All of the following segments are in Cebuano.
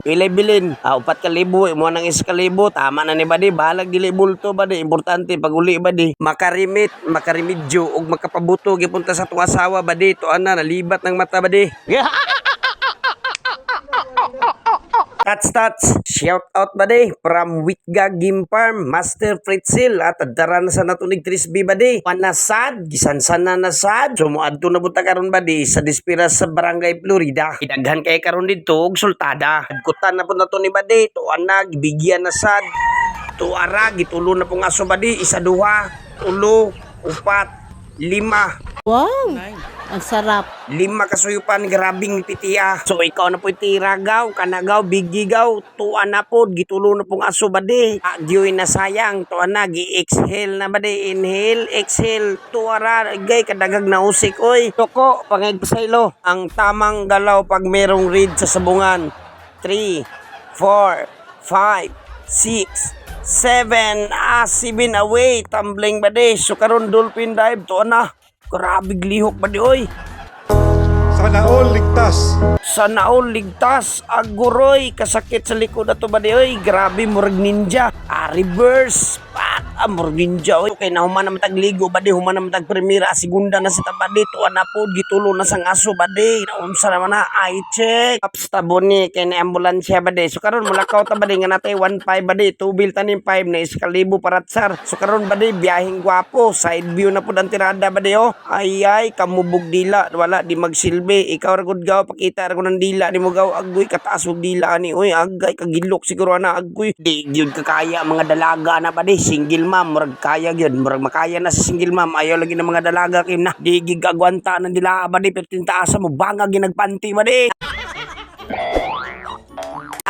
Pilay bilin. Ah, 4,000, imo nang 1,000. Tama na ni badi. Bahalag dili bulto badi. Importante pag uli badi. Makarimit, makarimidyo ug makapabuto gipunta sa tuwa asawa badi. Tuan na nalibat ng mata badi. Touch touch. Shout out bade from Witga Game Farm, Master Fritzel at adara na sa natunig 3B bade. Panasad, gisansan na nasad. So moadto na buta karon bade sa dispira sa Barangay Florida. Idaghan kay karon didto og sultada. Kutan na pud nato ni bade, tuan na gibigyan na sad. Tuara gitulo na pong aso bade, isa, duha, tulo, upat, lima. Wow! Ang sarap. Lima kasuyupan, grabing pitiya. So ikaw na po tira gaw, kanagaw, bigigaw, tuan na po, gitulo na pong aso bade. Agyoy na sayang, tuan na, gi-exhale na bade, inhale, exhale, tuara, gay, kadagag na usik, oy. Toko, pangigpasaylo, ang tamang galaw pag merong read sa sabungan. 3, 4, 5, 6, 7, 7 away, tumbling bade. So karon dolphin dive, tuan na. Grabe lihok bade, oy. Sana all ligtas. Sana all ligtas. Aguroy, kasakit sa likod ato ba di oy. Grabe murag ninja. Ah, reverse. Pat, ah, murag ninja oy. Okay, na human naman tagligo ba di, human naman tag primera, segunda na sa tabadi, tuwa na po, gitulo na sang aso ba di. Naunsa naman na, I check. Ups, taboni, kay na ambulansya ba di. So karon mulakaw ta ba di, nga natay 1.5 ba di, tubil tanim 5 na iskalibo paratsar. So karon ba di, biyaheng gwapo, side view na po ang tirada ba di oh. Ay ay, kamubog dila, wala di magsilbi. Ikaw ra gud gaw, pakita ra gud ang dila ni mo gaw, agoy kataas og dila ani. Oy, agay kagilok siguro ana agoy. Di gyud kakaya mga dalaga na ba di, single ma'am, murag kaya gyud, murag makaya na sa single ma'am. Ayaw lagi ng mga dalaga kay na. Di gig agwanta ng dila ba di, pero tintaasa mo bangag ginagpanti ba di.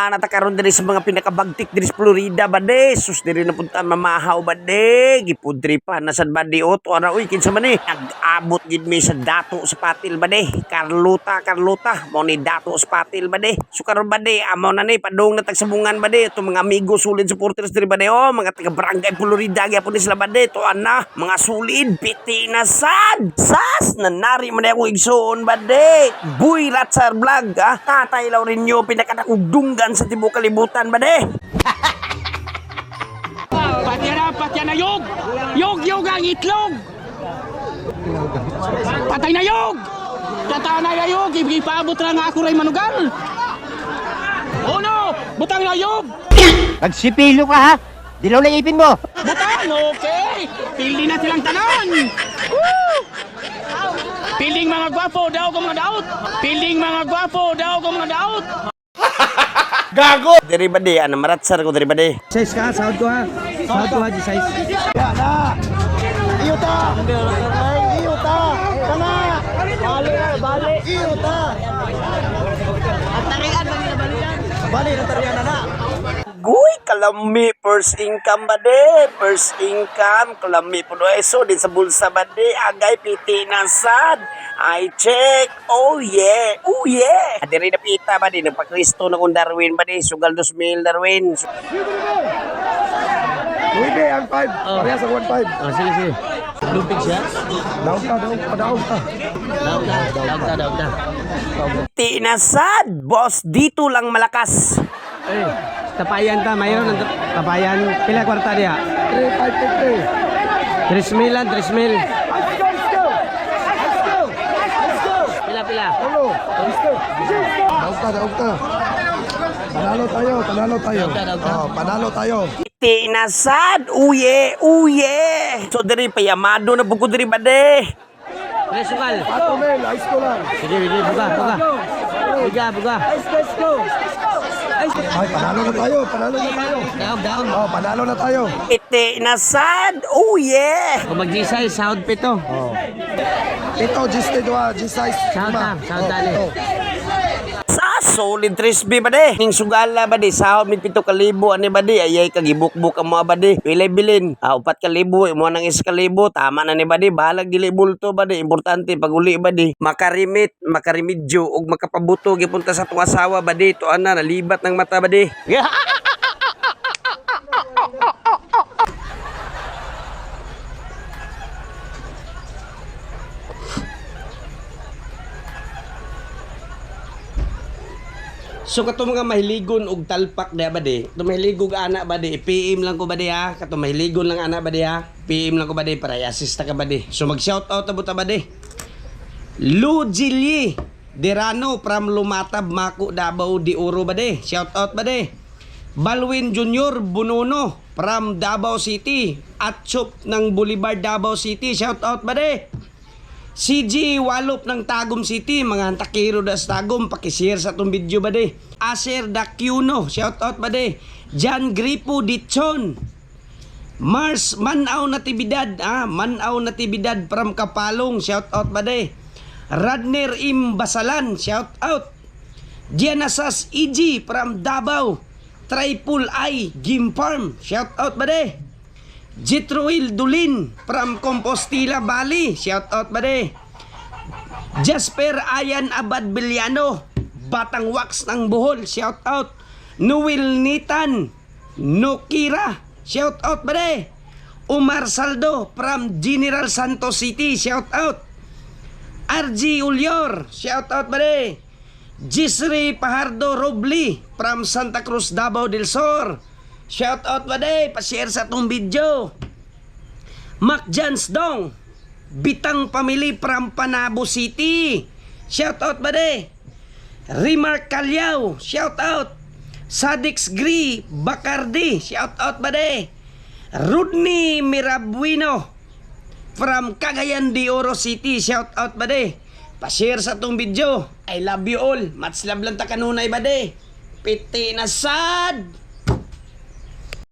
Ana ta karon diri sa mga pinakabagtik diri sa Florida ba de. Sus, diri na punta mamahaw ba de. Gipudri pa na sad ba de oto ana uy, kinsa man ni. Nag-abot gid mi sa dato sa patil ba de. Carlota, Carlota mao ni dato sa patil ba de. So karon ba de, amo na ni padung na tagsabungan ba de. Ito mga amigo solid supporters diri ba de oh, mga taga Barangay Florida gyapon ni sila ba de. To ana mga solid piti na sad. Sas nanari man akong igsuon ba de. Buy Ratsar Vlog ah. Tatay Laurenio pinakadakugdunggan sa tibuok kalibutan ba de. Patya na, patya na yog! Yog, yog ang itlog! Patay na yog! Tata na yog! Ipaabot na nga ako ray manugal! Uno! Butang na yog! Nagsipilo ka ha! Dilaw na ipin mo! Butang! Okay! Pili na silang tanan! Woo! Piling mga gwapo, daw ko mga daot! Piling mga gwapo, daw ko mga daot! Diri ba de, ana maratsar ko diri ba de. Size ka, sahod ko ha. Sahod ko ha, size. Guy, kalami first income ba de? First income, kalami po do so din sa bulsa ba de? Agay piti na sad. I check. Oh yeah. Oh yeah. Diri na pita ba de? Nagpakristo na kong Darwin ba de? Sugal 2,000 Darwin. Nueve ang 5. Pareha sa 1.5. Oh, sige, sige. Lupig siya? Daog ta, daog ta, daog ta. Daog ta, daog ta, daog ta. Piti na sad. Boss, dito lang malakas. Eh, tapayan ta, mayor ng tapayan. Pila kwarta diha? 3, 5, 50. 3,000 lang, 3,000. Let's go, let's go! Let's go! Let's go! Pila, pila. Uno, let's go! Daog ta, daog ta. Panalo tayo, panalo tayo. Daog ta, daog ta. Oh, panalo tayo. Piti na sad. Oh yeah. Oh yeah. So diri payamado na bukod diri ba de? Pila sukal. Ato Mel, ice ko lang. Sige, sige, buga, buga. Buga, buga. Ay, panalo na tayo, panalo na tayo. Daog, daog. Oh, panalo na tayo. Piti na sad. Oh yeah. Kung mag-size, sahod pito. Oh. Ito, G dua, G size. Sahod ta, sahod ta, Oh, Ali. Sa solid 3B ba de? Ning sugala ba de? Sahod mig 7,000 ani ba de? Ayay kagibukbuk ang mga ba de? Pilay bilin. Ah, 4,000, imo nang 1,000. Tama na ni ba de? Bahalag dili bulto ba de? Importante pag uli ba de? Makarimit, makarimidyo ug makapabuto gipunta sa tuwa asawa ba de? Tuan na nalibat ng mata ba de? So So kato mga mahiligon og talpak diha ba di? Kato mahiligog ana ba di? PM lang ko ba di ha? Kato mahiligon lang ana ba di ha? PM lang ko ba di para i-assist ta ka ba di? So mag shout out ta ba di? Lou Gilly Derano from Lumatab, Maku, Davao de Oro ba de? Shout out ba de? Balwin Junior Bunono from Davao City. Atsup ng Boulevard, Davao City. Shout out ba de? CG Walop ng Tagum City, mga hantakiro das Tagum, pakishare sa atong video ba de? Aser Dacuno, shout out ba de? John Gripo Ditson, Mars Manaw Natividad, ah, Manaw Natividad from Kapalong, shout out ba de? Radner Im Basalan, shout out. Gianasas EG from Davao, Triple I Gim Farm, shout out ba de? Jitroil Dulin from Compostela Valley, shout out ba de? Jasper Ayan Abad Villano, Batang Wax ng Bohol, shout out. Noel Nitan Nokira, shout out ba de? Umar Saldo from General Santos City, shout out. RG Ulyor, shout out ba de? Jisri Pajardo Robli from Santa Cruz, Davao del Sur. Shout out ba de? Pa-share sa atong video. Mac Jans Dong, Bitang Family from Panabo City. Shout out ba de? Remark Calyaw, shout out. Sadix Gri Bacardi, shout out ba de? Rudney Mirabuino from Cagayan de Oro City, shout out ba de? Pa-share sa atong video. I love you all. Much love lang ta kanunay ba de? Piti na sad.